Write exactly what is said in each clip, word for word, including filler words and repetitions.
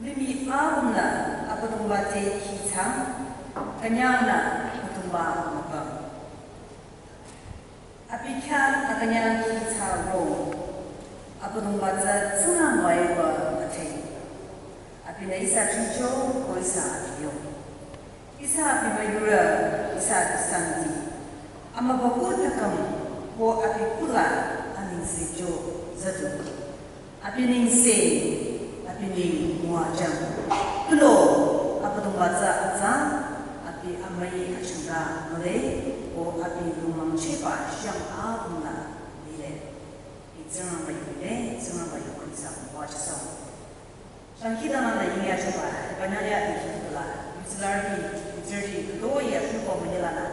Limih apümnü Abüdongba te khithsa, künyangnü Abüdongba mübü. Abi khyang akünyang khithsa ro, Abüdongba tsü Tsingrangba iba mütheh. Abinü ihsa thricho ko ihsa abi yo. Ihsa abi müyurü, ihsa abi santi. Amübükuh taküm ko abi kula anengse jo züdu. Abi nengse, abi neng müwajüng. Kulo, Abüdongba tsü atsa, abi amüi achangka mühle, ko abi lungmangchehba shang apümnü lile. Tsingrangba yu lile, Tsingrangba yu khutsa müwajüsang. Shangkhidangnangnü yingyachoba, hiba nyale abi khikula, yutsülarüti, yutsürüti, kulo ya shuko münyelanü.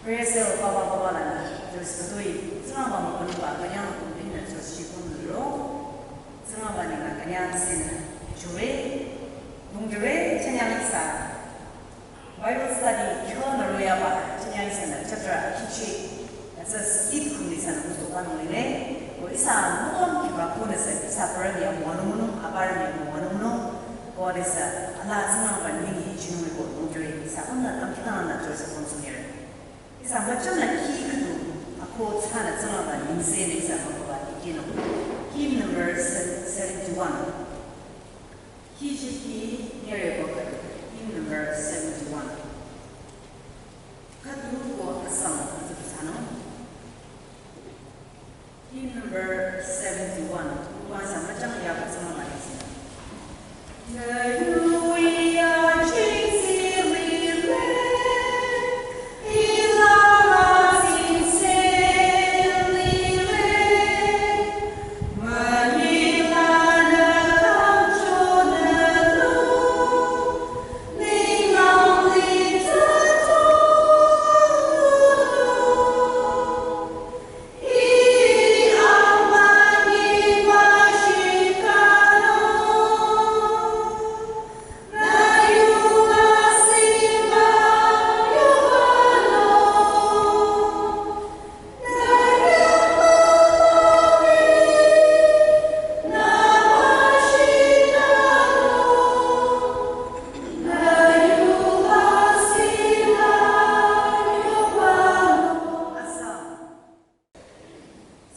Prayer cell papa papa lanü, just kadoi, Tsingrangba mübünungba, künyang kumbinü just shikun liro. Tsingrangba nengla künyang sinü, chure, lungdire, chanyang ihsa. Bible study, kyo nü royaba, chanyang ihsanü, chapter khichi, that's a skit kuni sanü, musto kanung lile. Ko ihsa, mutom kiba kunü se, ihsa parami ya mwanung mwanung, aparami ya mwanung mwanung. Ko ihsa, ala Tsingrangba nenghi chinung ko, lungdire, ihsa, amna, amkhidangnangnü, just, konsumir. Ihsa müchangnü khi khüdu, ako tsünü Tsingrangba nengse nü ihsa mükohba dikehnung. Hymn number seventy-one. Khi shi khi nyere ko khüdu. Hymn number seventy-one. Khüdu ko asang khüdu tsünung. Hymn number seventy-one. Ko asang müchang ya ko Tsingrangba nengse.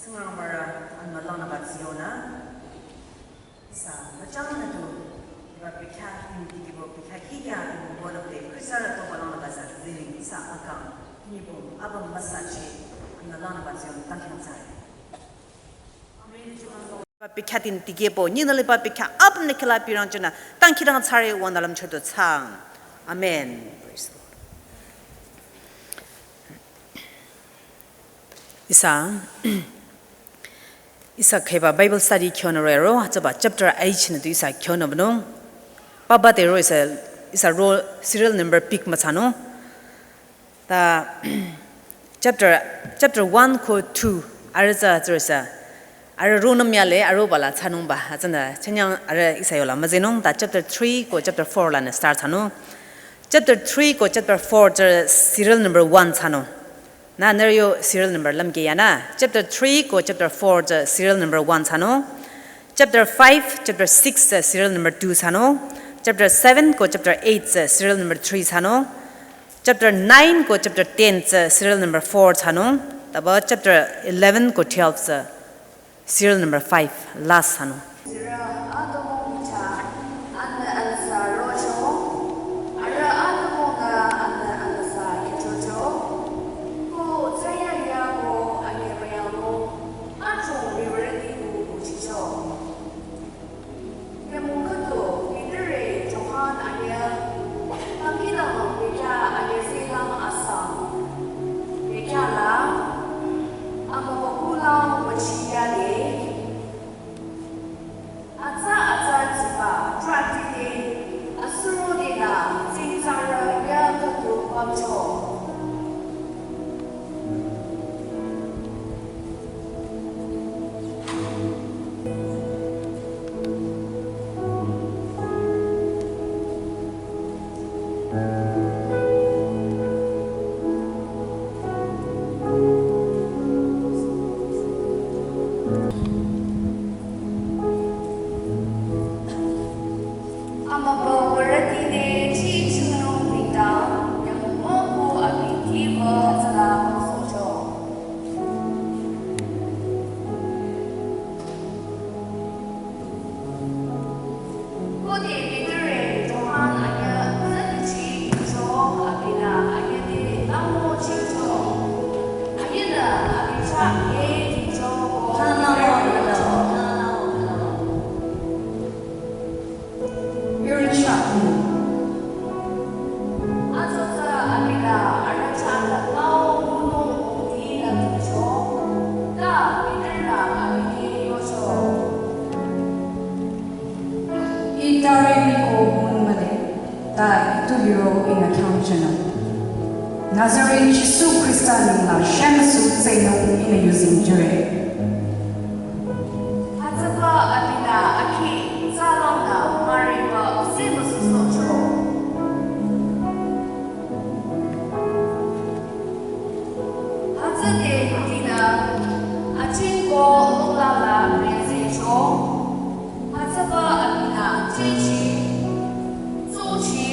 Tsingrangba rü anmalangnüba tsiyonü, ihsa müchangnü tu, iba pikha, iba pikha kikya, iba bolokte, Khrista rü toba langnüba sa ziling, ihsa akang, inyibo, apüm müsachi, anmalangnüba tsiyonü, tangkhin tsare. Amen. Iba pikha tin tikehbo, nyinü liba pikha, apümnü khila pirang chünü, tangkhin tsare, wanda lam chodo tsang. Amen. Praise the Lord. Ihsa, ihsa kheba Bible study kyonü rero, hütsüba chapter eight nü tu ihsa kyonü bünung. Papa te ro ihsa, ihsa ro serial number pick müthsanung. Ta chapter, chapter one ko two, arüh tsü, tsü ihsa. Arüh ro nüm yale, arüh bala thsanungba, hütsünü, chanyang arüh ihsa yola müzinung, ta chapter three ko chapter four lanü start thsanung. Chapter three ko chapter four tsü serial number one thsanung. Nü nührü yo serial number lümkeh yanü. Chapter three ko chapter four tsü serial number one thsanung. Chapter five, chapter six tsü serial number two thsanung. Chapter seven ko chapter eight tsü serial number three thsanung. Chapter nine ko chapter ten tsü serial number four thsanung. Taba chapter eleven ko twelve tsü serial number five, last thsanung. Sirü atümung icha, anü anüsa rocho, arüh atümungnü anü anüsa ichocho, ko tsaya ya ko anyemüyangnung, achung riwürüti ku kuchicho. Kemung khüdu, Peter-e Johan anyü, tangkidang bekhyah anyü selang asang. Bekhyah la, amübükuh lang wüchi yale. Atsa atsa Khode Peter-e Johan anyüh tsü tichi cho abinü anyüh te lango chicho. Anyühnü abi chah ye ticho ko. Hana wa, hana wa, hana wa. Yuri chah. Atsotsa abinü arüh chah la lao muno ongdi la ticho. Ta Peter-nü abi te yocho. Ih tari miko hun mühle, ta ih tu liro ihnü khyang jünung. Nazareth Jisu Khrista nengla shemüsu tsünung ihnü yuzeng jüre. Hütsüba abinü akhi tsalangnü mariba semüsu sohcho. Hütsüde Yutinü achingko lungla la rezecho. Hütsüba abinü chichi, tsuchi,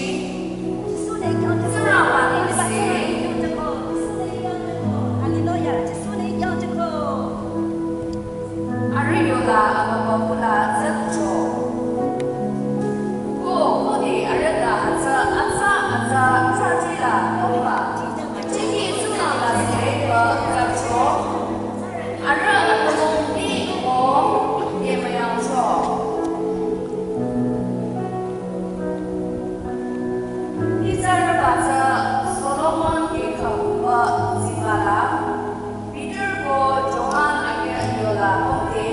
Jisu-nü khyang jüko. Tsingrangba nengse. Jisu-nü khyang jüko. Hallelujah. Jisu-nü khyang jüko. Arüh yola amübükuh la tsücho. Ko khode arühnü hütsü atsa atsa tsüchila longba, tiki tsunü la seba tsücho. Arüh atümung ni ko yemüyangcho. Nyitsarüba tsü Solomon kekhakuba zibala. Peter ko Johan anyüh yola kongde,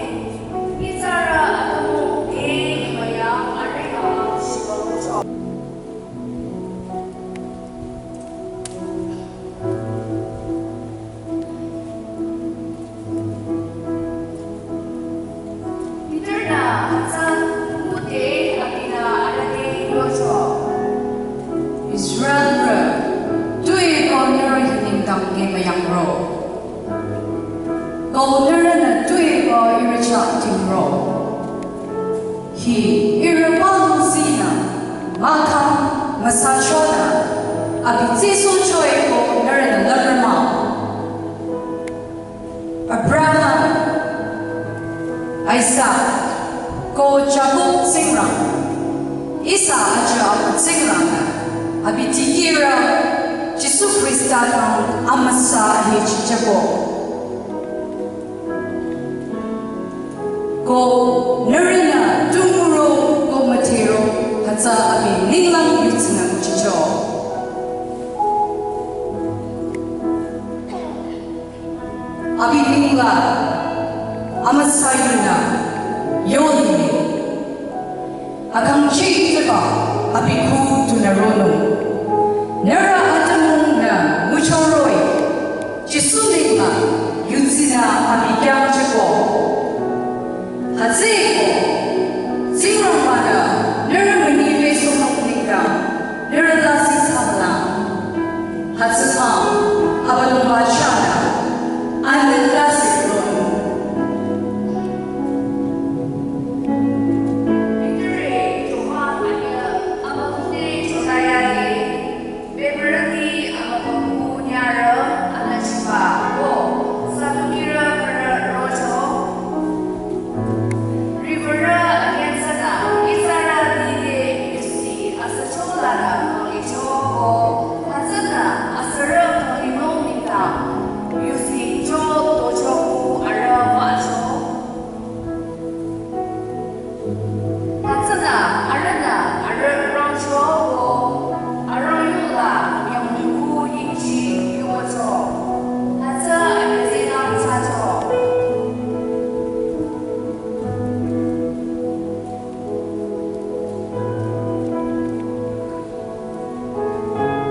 nyitsarü atümung e yemüyang arüh amang shibülungcho. Peter-nü hütsü ngude abinü arüh te yocho. Israelrü, tuepü nührü hi nengdang yemüyangro. Ko nührünü tuepü ihrü chah tingro. Hi ihrü palu sinü, mahkhang müsachonü, abi tsisohcho-e ko nührünü lümrü mah. Abraham, Isak, ko Jakob Tsingrang, ihsa aja apu Tsingrang, abi dikehrü Jisu Khrista khyang amüsa hichichehko. Ko nührünü tu nguro ko müdhero hütsü abi ninglang yutsinü nguchicho. Abi ninglang amüsa yunü yoli. Akang chiteba abi khu tunü ronung. Nührü atümungnü nguchoroh-i, Jisu nengla yutsinü abi khyang jüko. Hütsüeko, Tsingrangba-nü nührü münyi besohnung nengdang, nührü lasih thsamülang. Hütsüta, Abüdongba chahnü, anü lasih ronung. Peter-e Johan anyüh amübükuh te chotayale, bebürüti amübükuh nyarü anüchiba ko Sadukirü khürü rocho. Riwürü anyüh tsünü nyitsarü lide yusi asücho lanü mülicho ko, hütsünü asürü mülinung nengdang yusi cho tocho kuh arüh wücho. Hütsünü arühnü arüh rangcho ko arüh yola nyümong kuh yingchi yuwücho. Hütsü anyüh tsünü thsacho.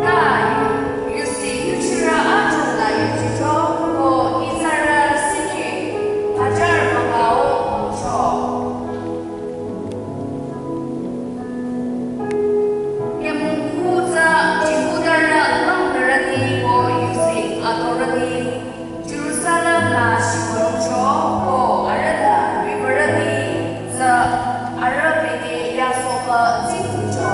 Ta yusi yuchirü achungla yuchicho ko nyitsarü sikhi hajar münga-o mungcho. Nyümong kuh tsü Jihudarü langnürüti ko yusi adorüti Jerusalem la shibülungcho ko arühnü riwürüti tsü arüh bete yasohba tsingdhingcho.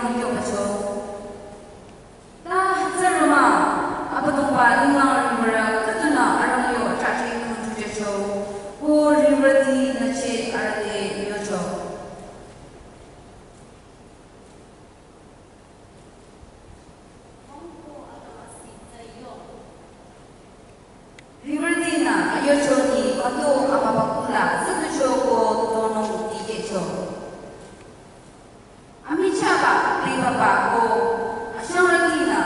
nengdang yobacho. Ta hütsürü mah, Abüdongba ninglang riwürü khüdunü arangyo atrahcheh khümchojücho, ko riwürüti nücheh arüh te yocho. Riwürütinü ayocho ni khüdu amübükuh la züducho ko tonung dikehcho. Amichahba, ribaba ko ashangrütinü,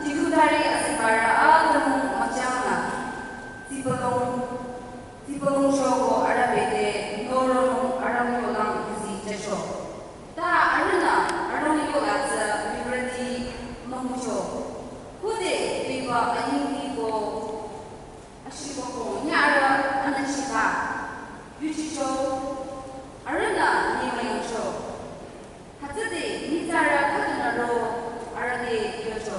jikutari asibarü atümung müchangnü, zibülung Tipalung shoko arüh bete noronung arang yolang yuzi jücho. Ta arühnü arang yola tsü riwürüti müngucho. Khode biba anyingti ko ashibako nyarü anüchiba yuchicho. Arühnü ni müyangcho. Hütsüde nyitsarü khüdunü ro arüh te yocho.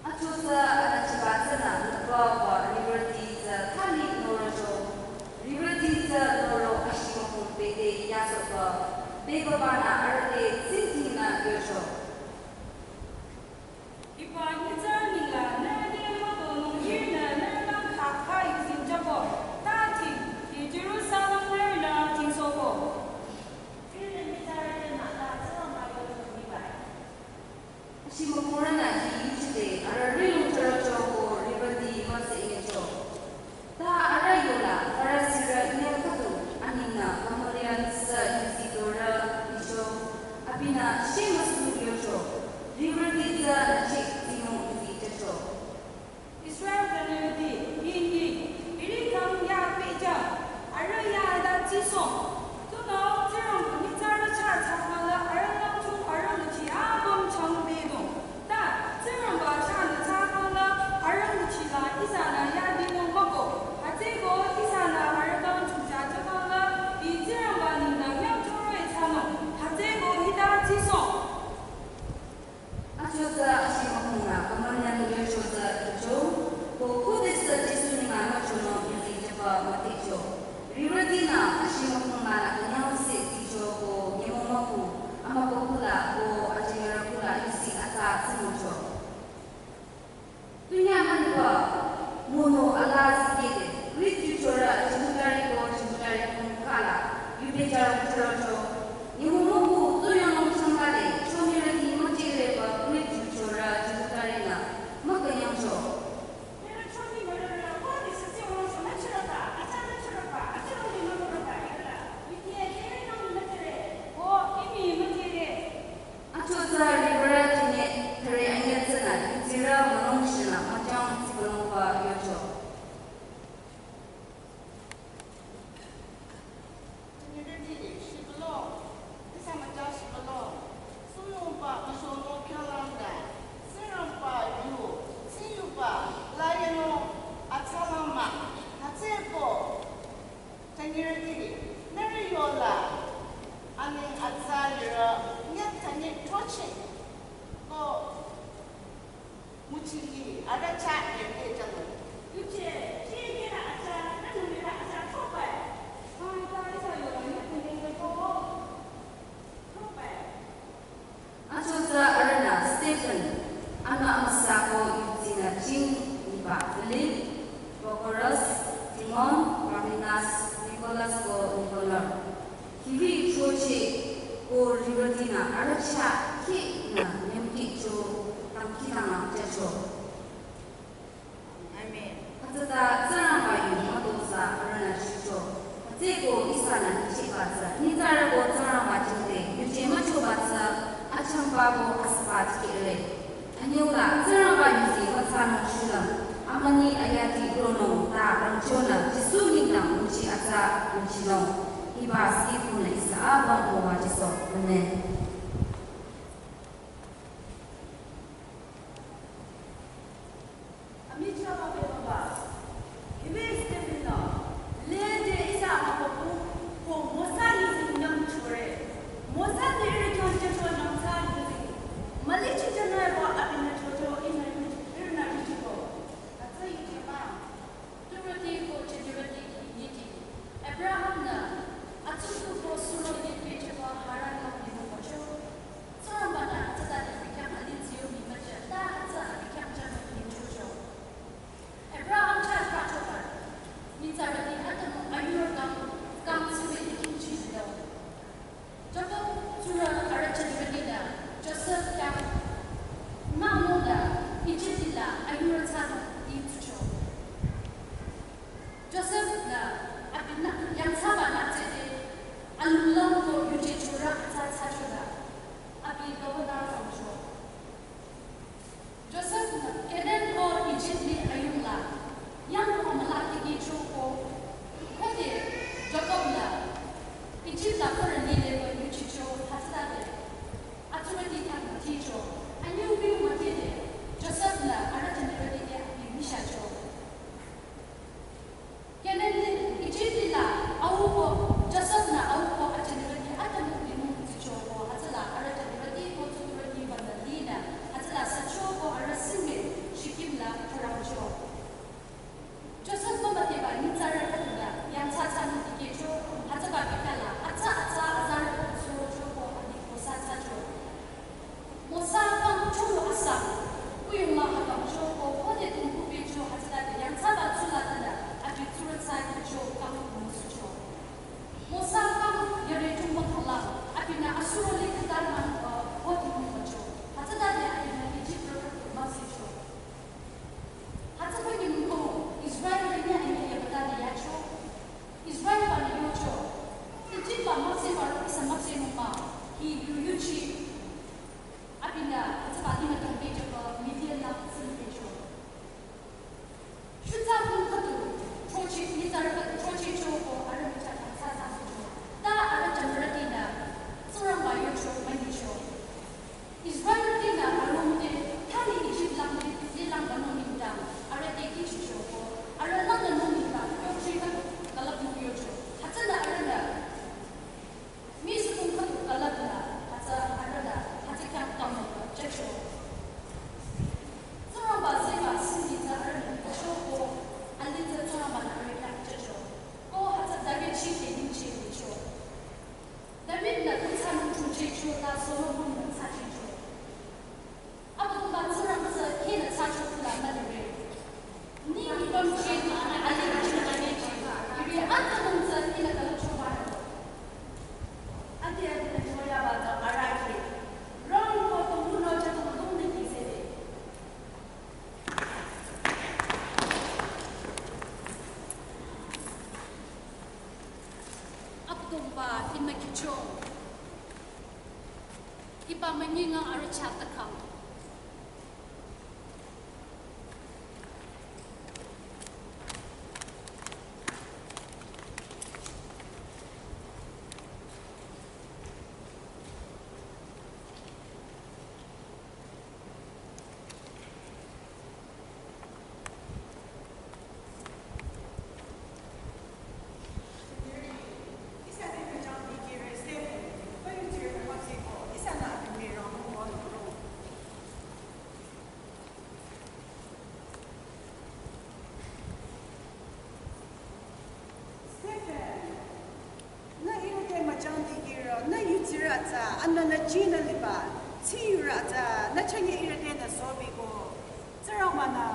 Achotsü anüchiba tsünü nübüba riwürüti tsü thali norocho. Riwürüti tsü noro ashimükhung bete yasohba. Bebabanü arüh te tsingdhingnü yocho. Hiba nyitsarü nengla nührü te mütonung ihrünü nührü khyang khakha yuzeng jüko, ta ting, hi Jerusalem nührünü tingsohko. Ihrünü nyitsarü te nata tsürü müyonung hiba. Shimükhungrünü hi yuchide arüh rihlong chürocho ko riwürüti müsü inyecho. Ta arüh yola Farisirü inyang khüdu anengnü Gamaliel sü yuzi dorü licho, abinü shemüsu yocho, riwürüti tsü nücheh tsinung yuzi jücho. Israel jünirüti, yingi, hiri kang ya pehjüng, arüh ya hita tsisohng. Tunüo Tsingrangba nyitsarü chah thsakhangla arüh langchung arüh nguchi apüm changbenung. Ta Tsingrangba chahnü thsakhangla arüh nguchila ihsanü yadinung müko. Hütsüeko ihsanü arüh kang chungcha thsakhangla hi Tsingrangba nengdang yangchung roh-i thsanung. Hütsüeko hita tsisohng. Achotsü ashimükhungnü Gamaliel yochotsü yucho, ko khodesü Jisu nengla müchonung yuzi jüba müdhecho. Riwürütinü ashimükhungnü künyangse tsicho ko nyümong mükhu amübükuhla ko ajingyurükuhla yusi atsa tsingucho. Tunyah münba mono ala zikehde, Greek yuchorü Jihudirü ko Jihudirü kung khala, yubechar chürocho. Nyümong mükhu tsunyonung changkade, chonirüti müjireba Greek yuchorü Jihudinü mükünyangcho. Achotsü riwürü jine thüre anyütsünü yudsirü münung shinü müjang tsipünungba yocho. Tsingrangba shibülung, ihsa müjang shibülung, suyungba müshonung khyanglang da, Tsingrangba yu, tsiyuba, la yenung atsalang mah, hütsüeko, Tsingrangba, nührü yola, aneng atsa lirü, nyah thanyeh throcheh, ko, nguchi hi, arüh chah yenge jünung. Yuche, chingkehla atsa, nünungla atsa throbai. Hütsüta ihsa yola nyah thanyeh ko, throbai. Achotsü arühnü Stephen, anü amüsa ko yudsinü jing nyiba Philip, Prochorus, Timon, Parmenas, Nicholas ko Nicanor. Hiwü throcheh ko riwürütinü arüh chah khinü nyümkehcho dangkhidangnang jücho. Amen. Hütsüta Tsingrangba yu mütozah arühnü shicho. Hütsüeko ihsanü nyichehba tsü, nyitsarü ko Tsingrangba jingte yuje müchoba tsü achangba ko asüba tikehre. Anyüla Tsingrangba yuzi müthsanung shulüm, amünyi ayati ronung ta rangchonü Jisu nengdang nguchi atsa nguchinung. Hiba sikunü ihsa apüm müwajüsoh. Amen. Amichahba bebaba, hiwü Stephen-nü, lede ihsa amübükuh ko Mosa yuzeng nyümchore. Mosa-nü ihrü khyang jücho nyümthsa yuzeng mülichi jünung ko abinü chocho ihnü yu, ihrünü yuchiko. Hütsü yucheba. Turüti ko Jehudi nyiti. Abraham-nü, atsutu ko suro yinpehchehba Haran la nyümücho. Yola Solomon-nü thsachicho. Abüdongba Tsingrangba tsü khehnü thsacho khüla mülire. Ni nyichon cheh, ani nyichon cheh, iri atümung tsü khehnü khüla choba. Ati ati nü choyaba tsü arahkheh. Rong ko tonglu no chah tonglu nü kisede. Abüdongba, ihnü kihcho. Hiba münyi ngang arüh chah takang. Stephen, nü ihrü te müjang dikehro, nü yudsirü tsü, anbü nü jinü liba, tsiyurü tsü, nü chünye ihrü te nü sobiko, Tsingrangba-nü,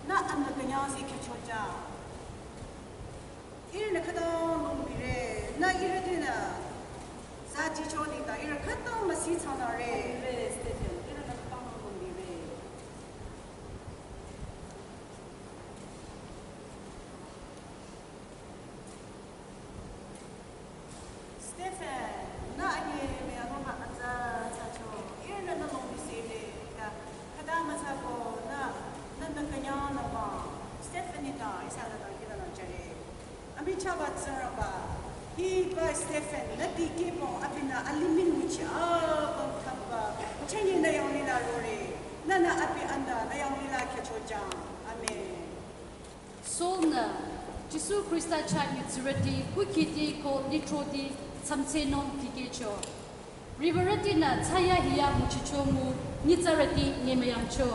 nü anbü künyangsi khyüchocha. Ihrünü khütang lungpire, nü ihrü te nü, sajicho nita, ihrü khütang müsi thsanare. Lungpire, Stephen, ihrünü khütang lungpire. Stephen, nü anyemüyangnung atsa thsacho, ihrünü nü lungpi sire, ta, khüta müthsako, nü, nü, nü künyangnü ba, Stephen nita, ihsanü dangkhidangnang jüre. Amichahba Tsingrangba, hiba Stephen, nü dikehbong abinü alimih nguchi apüm khangba, chünye nü yanglila rore, nünü abi anbü nü yanglila khyüchojang. Amen. Saul-nü Jisu Khrista chah yudsirüti kukhiti ko lithroti thsamtsehnung dikehcho. Riwürütinü thsayahiya nguchicho ngu nyitsarüti nyemüyangcho.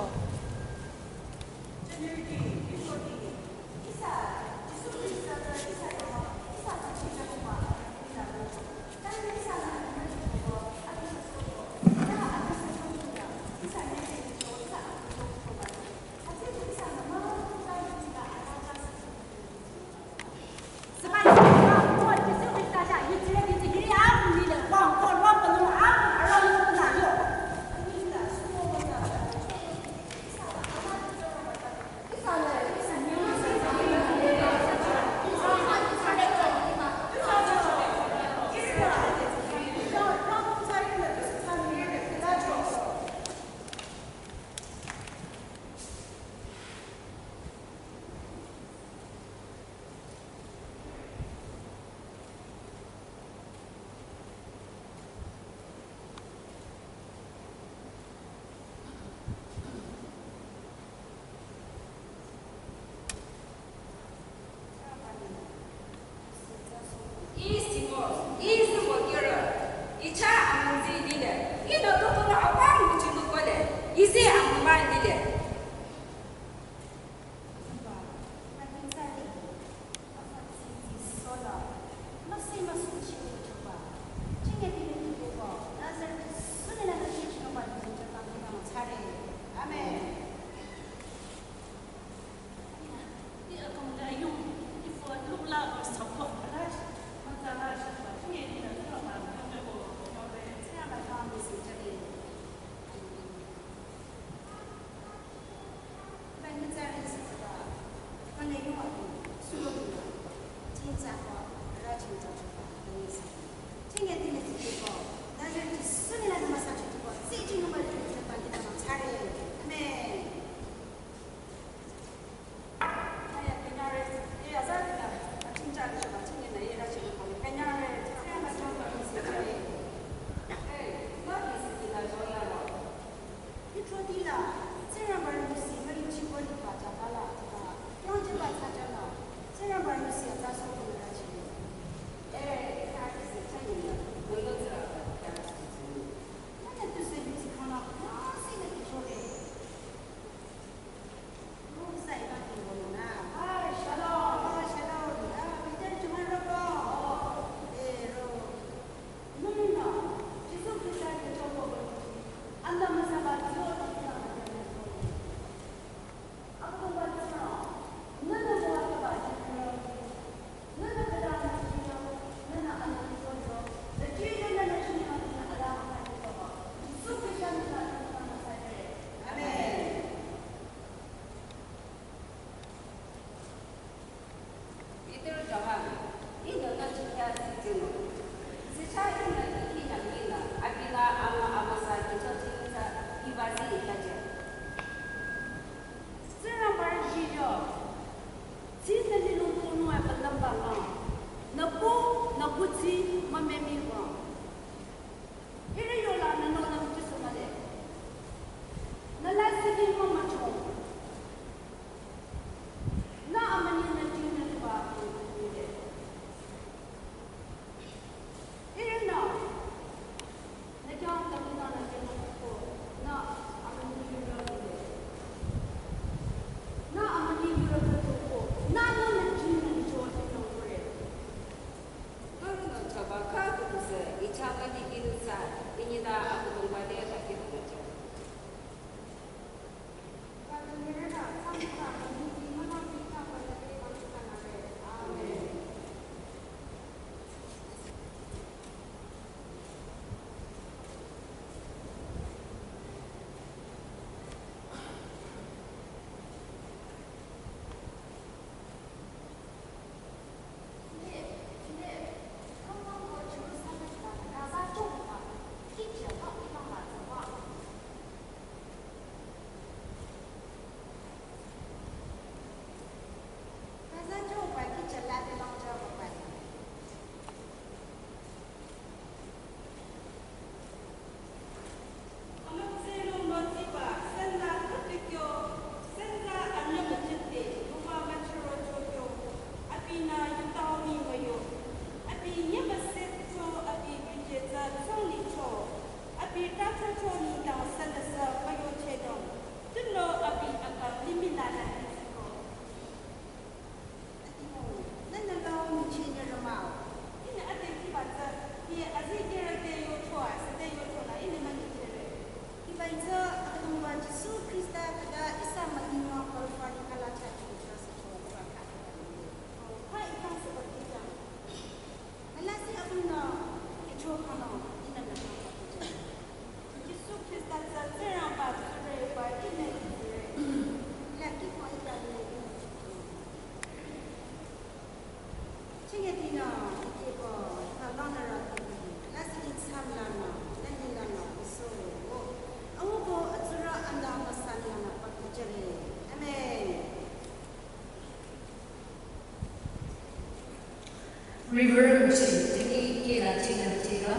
Reverend Muchi, teki kela tina tega.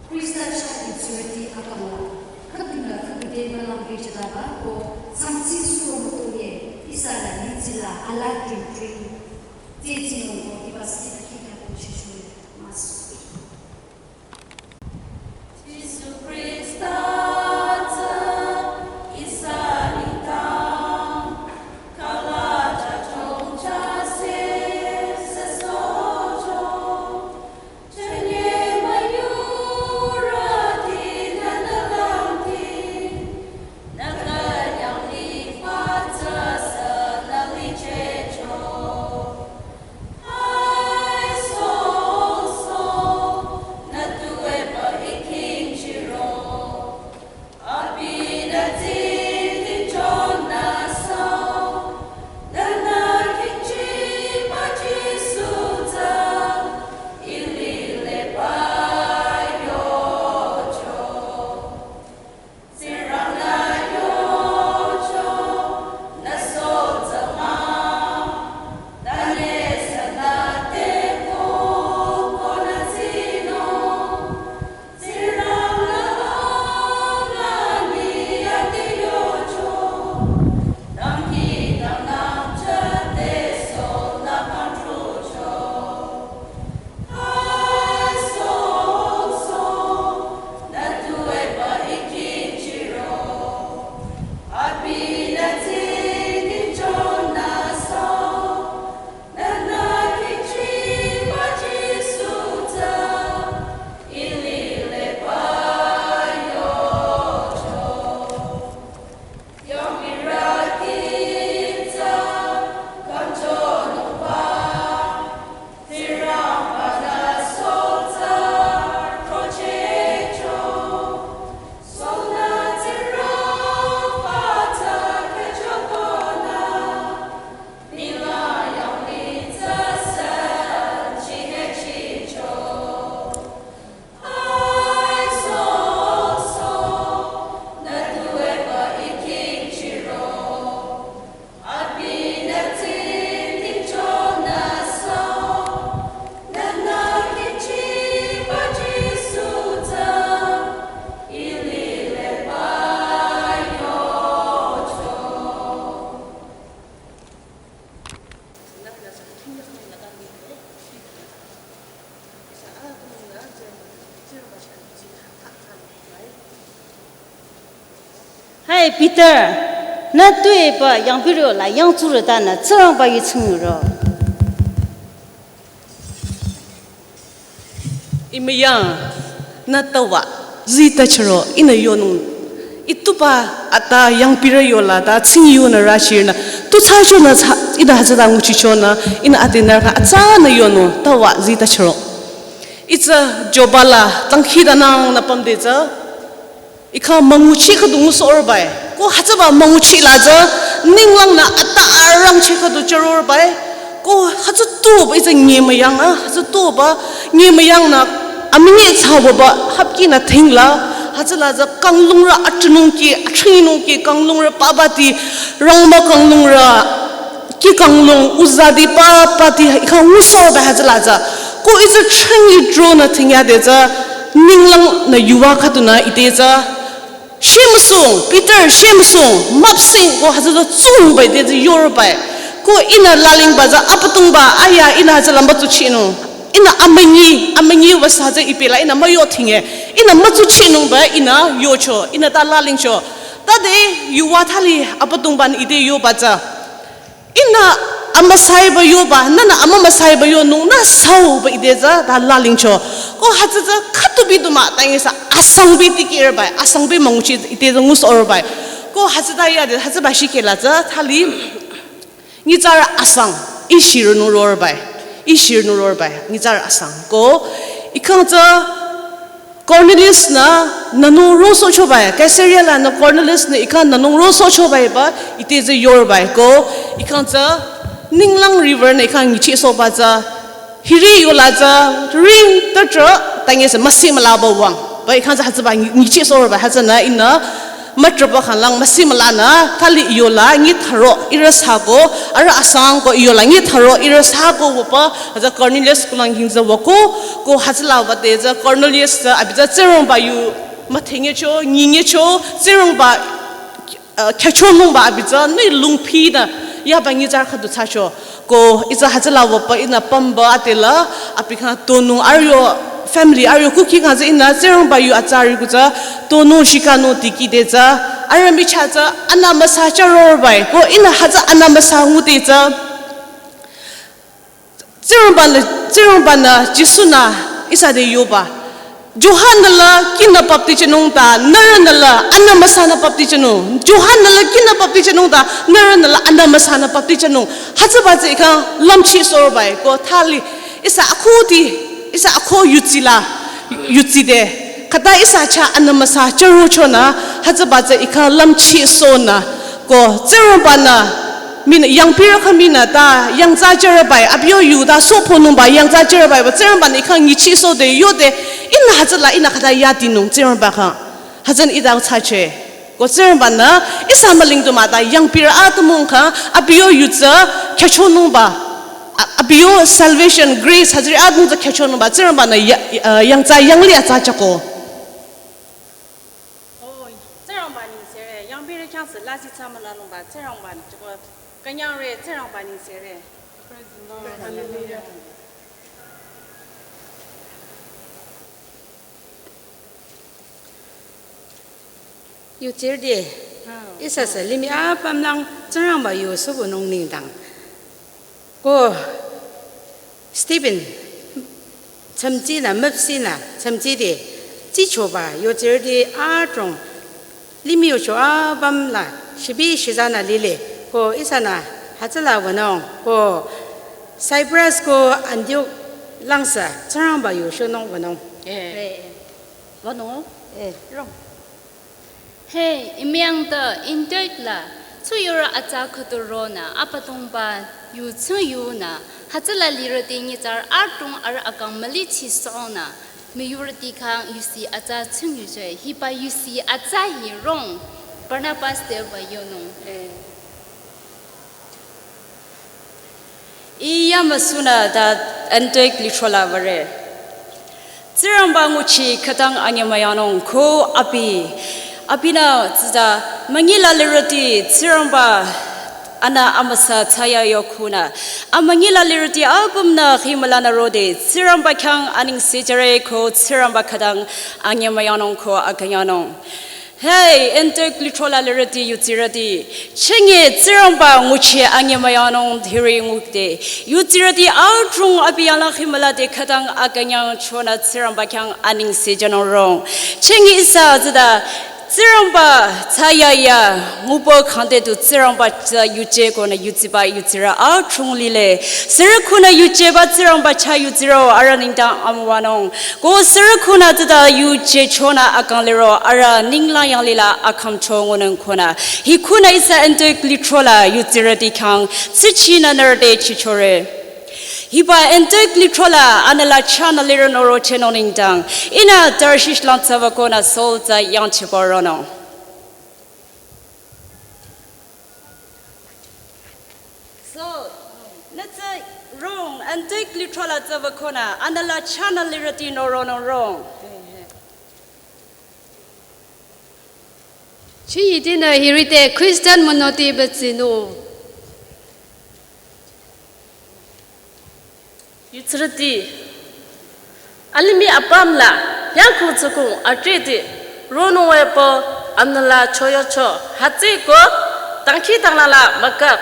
Krista cha insurity akala. Kapinga kapite malang bechadaba ko sangsi suo mutuye isara nitsila ala tintri. Teti nongo ibasi akita ko chichwe. Masu. Jisu Krista tsü isa nitang, kalata chongcha se sesocho, chenye mayurati nanalamti, nakanyang lipa tsü senalichecho. Hai Peter, nü tuepü yangpirü la yangtsurü tanü Tsingrangba yu tsingro. Imüyang, nü tawa, zita chüro, ihnü yonung. Itupa ata yangpirü yola ta tsing yonü rashirnü. Tu tsa chonü tsa, ihnü hütsüta nguchichonü, ihnü ate nürka atsanü yonung, tawa, zita chüro. Itsü Joba la, tangkhidanang nü pamde tsü. Ikha münguchi khüdu ngusohrobai. Ko hütsüba münguchi la tsü ninglang nü ata arangchi khüdu chürobai. Ko hütsü tuba itsü nyemüyang a, hütsü tuba nyemüyang nü amünyi tsawaba hapki nü thingla. Hütsüla tsü kanglungrü atünungki, atrinungki kanglungrü papa ti, rangba kanglungrü ki kanglung uzadi papa ti ikha ngusohrobai hütsüla tsü. Ko itsü tringi dronü thingyade tsü ninglang nü yuva khüdunü ite tsü. Shemüsung, Peter, shemüsung, müpsing, ko hütsü tsü tsungbai de tsü yorobai. Ko ihnü lalingba tsü Abüdongba, aya ihnü hütsü lamba tsuchinung. Ihnü amünyi, amünyi wasa tsü ipela ihnü müyo thinge. Ihnü mütsuchinungba, ihnü yocho, ihnü ta lalingcho. Tade yuva thali Abüdongba nü ite yoba tsü. Ihnü amüsaiba yoba, nünü amümüsaiba yonung, nü sauba ite tsü ta lalingcho. Ko hütsü tsü khütubi du mah, ta ngi sa asangbi tikirbai, asangbi münguchi ite tsü ngusohrobai. Ko hütsüta yade, hütsüba shikela tsü, thali, nyitsarü asang, ishirünü rorbai, ishirünü rorbai, nyitsarü asang. Ko, ikhang tsü, Cornelius nü nünung rosohchobai, Caesarea la nü Cornelius nü ikha nünung rosohchobai ba, ite tsü yorobai ko, ikha tsü Ninglang River nü ikha nyichisohba tsü, hiri yola tsü, ring tatra, ta ngi sa müsi mülaba wang, ba ikha tsü hütsüba nyi-, nyichisohroba, hütsünü ihnü, Mütrüba khalang müsi mülanü thali yola ngi tharo ihrü sako, arüh asang ko yola ngi tharo ihrü sako wüpü, hütsü Cornelius kulang hingza wüko, ko hütsüla wüde tsü Cornelius tsü abi tsü Tsingrangba yu müthengyecho, nyingyecho, Tsingrangba, uh, khyüchonungba abi tsü nü lungphinü yaba ngi tsar khüdu thsacho. Ko ihsa hütsüla wüpü ihnü pümba atela, abi khyang tonung arüh yo family arüh yo kuki khyang tsü ihnü Tsingrangba yu atsari kutsü tonung shikanung tikide tsü, arüh michah tsü anü müsa chürorbai. Ko ihnü hütsü anü müsa ngude tsü, Tsingrangba-nü, Tsingrangba-nü Jisu-nü ihsa te yoba. Johan-nü la kihnü baptijünung ta, nührünü la anü müsanü baptijünung. Johan-nü la kihnü baptijünung ta, nührünü la anü müsanü baptijünung. Hütsüba tsü i khyang lümchehsohbai, ko thali ihsa akhudi, ihsa akhu yutsila, yutside. Khüta ihsa chah anü müsa chürochonü, hütsüba tsü i khyang lümchehsohnü. Ko Tsingrangba-nü, mii yangpirü khyang mii nü ta yangthsa jürübai, abi yo yu ta sohponungba yangthsa jürübai, ba Tsingrangba-nü i khyang nyichehsohde yode, ihnü hütsüla ihnü khüta yadinung Tsingrangba khyang. Hütsünü ita thsache. Ko Tsingrangba-nü ihsa mülung du mah ta yangpirü atümung khyang, abi yo yu tsü khyüchonungba, a-, abi yo salvation, grace, hütsüri atümung tsü khyüchonungba, Tsingrangba-nü ya-, ya-, yangthsa yanglih atsa chako. Oh, Tsingrangba ningsere, yangpirü khyang sü lasih thsa mülanungba, Tsingrangba ningsere, künyangre, Tsingrangba ningsere. Praise the Lord. Hallelujah. Yutsirüti, ah, ihsa sü limih apümlang Tsingrangba yu sübünung nengdang. Ko Stephen, chümchinü, müpsinü, chümchiti, tsichoba, yutsirüti adrong, limih yucho apüm la, shibi shizanü lile, ko ihsanü, hütsüla wünung, ko Cyprus ko Antioch lang sü, Tsingrangba yu shonung wünung. Eh. Eh. Wünung? Eh. Rong. He, imyang ta Antioch la, tsuyurü atsa khüdu ronü, Abüdongba yu tsuyunü, hütsüla lirüti nyitsarü adrong arüh akang mülichisohnü, müyurüti khyang yusi atsa tsuyuchoi, hiba yusi atsa hi rong, Barnabas te wü yonung. Eh. Ih yamüsunü ta Antioch lithrola würe. Tsingrangba nguchi khütang anyemüyanung ko abi. Abinü tsüta müngila lirüti Tsingrangba anü amüsa thsayayokhunü. Amüngila lirüti apümnü khimülanü rode Tsingrangba khyang anengse jüre ko Tsingrangba khütang anyemüyanung ko akünyanung. Hey, Antioch lithrola lirüti yutsirüti. Chengi Tsingrangba nguchi anyemüyanung hiri ngukde. Yutsirüti adrong abi yanglang khimülade khütang akünyangchonü Tsingrangba khyang anengse jünung rong. Chengi ihsa tsüta Tsingrangba thsayaya ngubo khangde tu Tsingrangba tsü yuje konü yutsiba yutsirü adrong lile. Sürü khunü yujeba Tsingrangba chah yutsiro arüh nengdang amüwanung. Ko sürü khunü tsüta yuje chonü akang liro arüh ninglang yanglila akhümcho ngunung konü. Hi khunü ihsa Antioch lithrola yutsirüti khyang tsichinü nührü te chichore. Hiba Antioch lithrola anüla chahnü lirü norochehnung nengdang. Ihnü Tarshish lang tsüba konü Saul tsü yangchiba ronung. So, nütsü rong, Antioch lithrola tsüba konü, anüla chahnü lirüti noronung rong. Chiyidinü hirite Christian münoti betsinu. Yutsirüti, alimih apüm la, yangkhu tsükung atriti, ronung wepü, anüla choyocho, hütsüko, dangkhidangnang la mükap.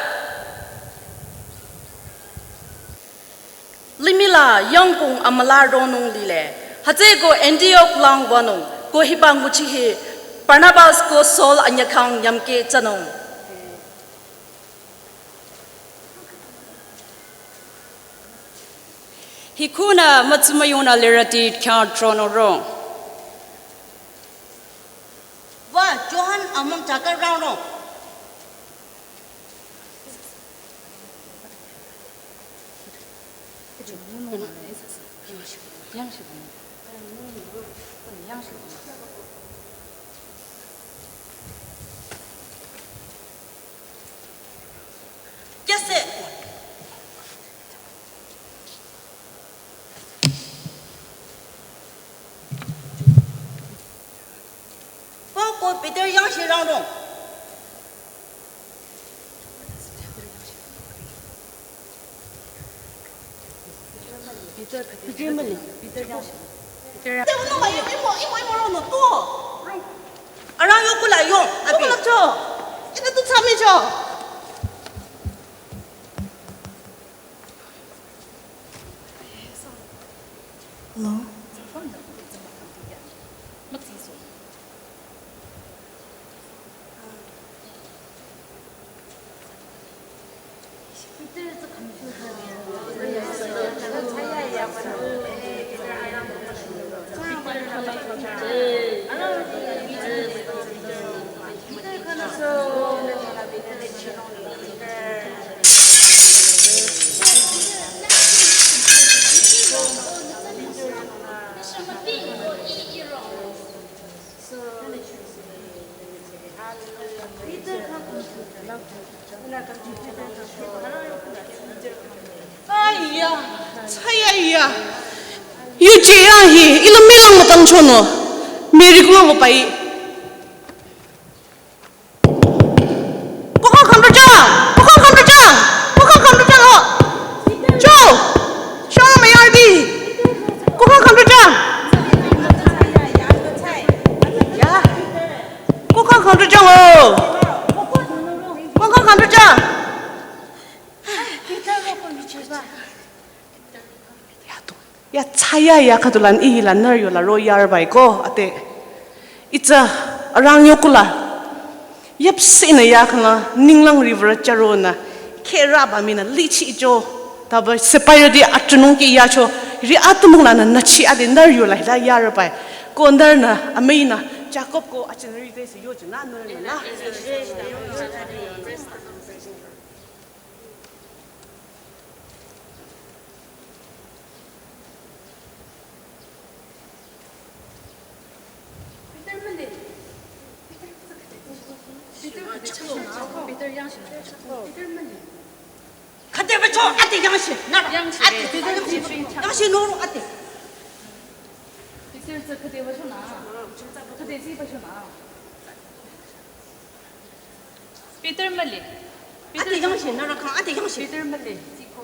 Limih la yangkung amüla ronung lile, hütsüko Antioch lang wünung, ko hiba nguchi hi, Barnabas ko Saul anyükhang nyümkeh thsanung. Hi khunü mütsümüyungnü lirüti khyang tronung rong. Wa, Johan amang chaka rang rong. Peter yang shi rang rong. Peter, Peter mali. Peter yang shi. Peter yang. Te uno ma yo, imo, imo, imo rong no to. Arang yo kula yo. Abi. Kula cho. Ina tu chami cho. Hello? Aiya, chaya ya. Yuje ya hi, ilo milang matang chono. Miracle mo pai. Kokang khamrajang, kokang khamrajang, kokang khamrajang ho. Cho, cho mayardi. Kokang khamrajang. Ya. Kokang khamrajang ho. Kokang khamrajang. Ya tu. Ya chaya ya khüdulan ihilanü yola ro yarbai ko ate. Itsa arang yokula. Yapsina ya khana ninglang river charona. Kheraba mina lichi jo. Taba sepayo di atunung ki yacho. Ri atumung lana nachi ade nar yola hila yarbai. Ko nar na amina Jacob ko achinari de se yo jina nar na. Peter mali. Peter, Peter, Peter yang shi. Peter mali. Khüde bacho, ate yang shi. Na, yang shi. Ate, Peter yang shi. Yang shi no, ate. Peter tsü khüde bacho na. Khüde si bacho na. Peter mali. Peter ate yang shi, nara kang ate yang shi. Peter mali. Siko.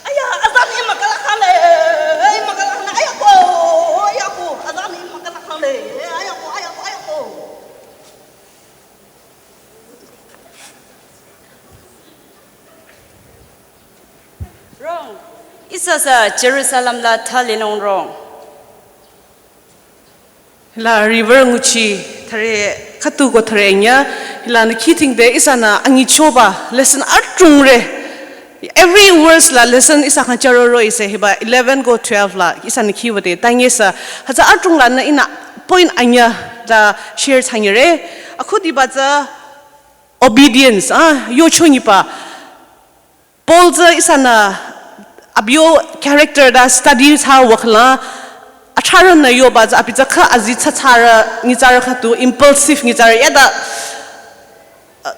Aya, azan ima kala khale. Ima kala khale. Aya ko, aya ko. Azan ima kala khale. Aya ko, aya ko, aya ko. Rong. Ihsa sü Jerusalem la thali nung rong. La river nguchi thare khüdu ko thare nya la nü khiting de ihsa nü angi choba lesson atung re. Every verse la lesson ihsa khan charo ro ise hiba eleven ko twelve la ihsa nü khiwa de tangesa haza atung la nü ina point anya la share thangire. Akhudi ba tsü obedience, ah, yocho nyipa. Paul tsü ihsa nü abiyo character da study thsa wakla, athara nü yoba tsü abi tsü kha azi thsa thsara nyitsarü khüdu impulsive nyitsarü ya da, uh,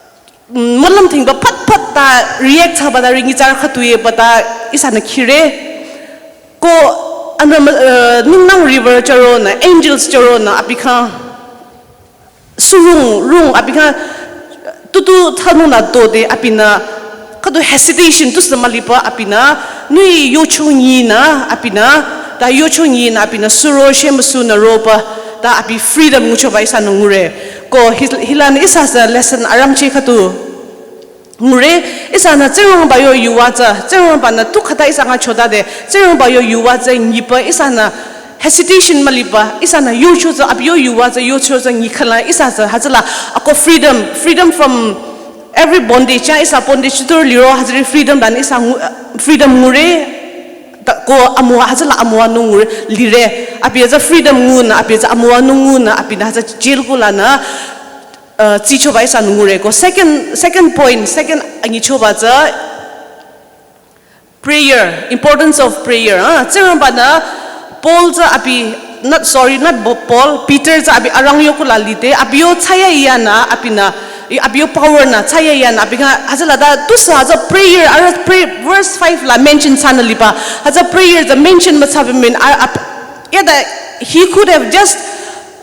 mm, malam thingba phat phat ta react thsaba da ri nyitsarü khüdu ye ba da ihsa nü khire. Ko anü, uh, nungnang river charo nü, angels charo nü abi kha surung, rung, abi kha tutu thsanung nü do de abi nü, khüdu hesitation tusü maliba abi nü, nui yocho nyi nü abi nü, ta yocho nyi nü abi nü suro shemüsu nü roba, ta abi freedom nguchoba ihsa nü ngure. Ko hil-, hilanü ihsa sü lesson aramchi khüdu ngure, ihsa nü Tsingrangba yo yuwa tsü, Tsingrangba nü tu khüta ihsa nga chota de, Tsingrangba yo yuwa tsü nyipa ihsa nü hesitation maliba, ihsa nü yocho tsü, abi yo yuwa tsü, yocho tsü nyi khala, ihsa sü, hatsüla, ako freedom, freedom from every bondage, ya ihsa bondage tur liro, hatsüri freedom dan ihsa ngu-, freedom ngure, ta ko amüwa, hatsüla amüwa nung ngure, lire, abi tsü freedom ngu nü, abi tsü amüwa nung ngu nü, abi nü hatsü jail ko la nü, uh, tsi choba ihsa nü ngure ko. Second, second point, second angi choba tsü prayer, importance of prayer. Ah, Tsingrangba nü Paul tsü abi, not, sorry, not Bo-, Paul, Peter tsü abi arang yo kula lide, abi yo thsaya iya nü, abi nü, Abi yo power nü thsayahiya nü abi khyang hütsüla ta tusü hütsü prayer arüh pray verse five la mention thsanü liba. Hütsü prayer tsü mention müthsabi min a ab yada he could have just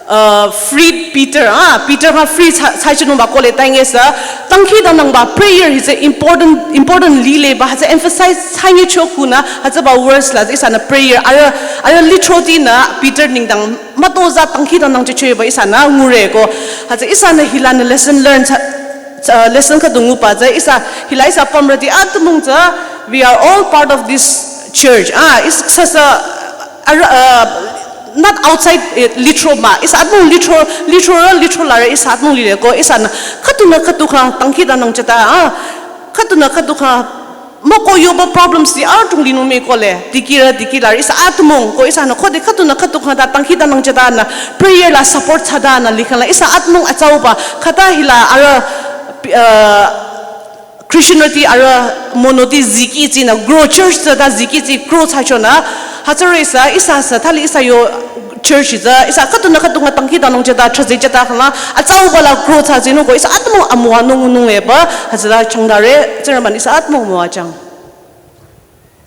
uh, freed Peter. Ah, Peter ha free thsa thsachinungba kohle tangesü dangkhidangnangba prayer hi tsü important important lileba hütsü emphasize thsanyicho khunü hütsüba verse la ihsanü prayer arüh arüh lithrotinü Peter nengdang mütozah dangkhidangnangchehchoba ihsanü ngure ko. Hütsü ihsanü hilanü lesson learn thsa thsa lesson khüdu nguba tsü ihsa hila ihsa pümrüti atümung tsü we are all part of this church. Ah, ihsa sü arüh uh, not outside lithro mah ihsa atümung lithro lithro lithro larü ihsa atümung lile ko ihsanü khüdunü khüdu khyang dangkhidangnangchehta ah khüdunü khüdu khyang müko yoba problems ti adrong linung mii kohle dikehrü dikehlarü ihsa atümung ko ihsanü khode khüdunü khüdu khyang ta dangkhidangnangchehtanü prayer la support thsatanü likhangla ihsa atümung atsauba khüta hila arüh uh Christianrüti arüh monoti zikihchinü grow church tsü ta zikihchi grow thsachonü hütsürü ihsa ihsa sü thali ihsa yo church tsü ihsa khüdunü khüdu khyang dangkhidangnangchehta thrüzichehta khangla atsauba la grow thsachinung ko ihsa atümung amüwanung ngunung eba hütsüla changtare Tsingrangbanü ihsa atümung müwajüng.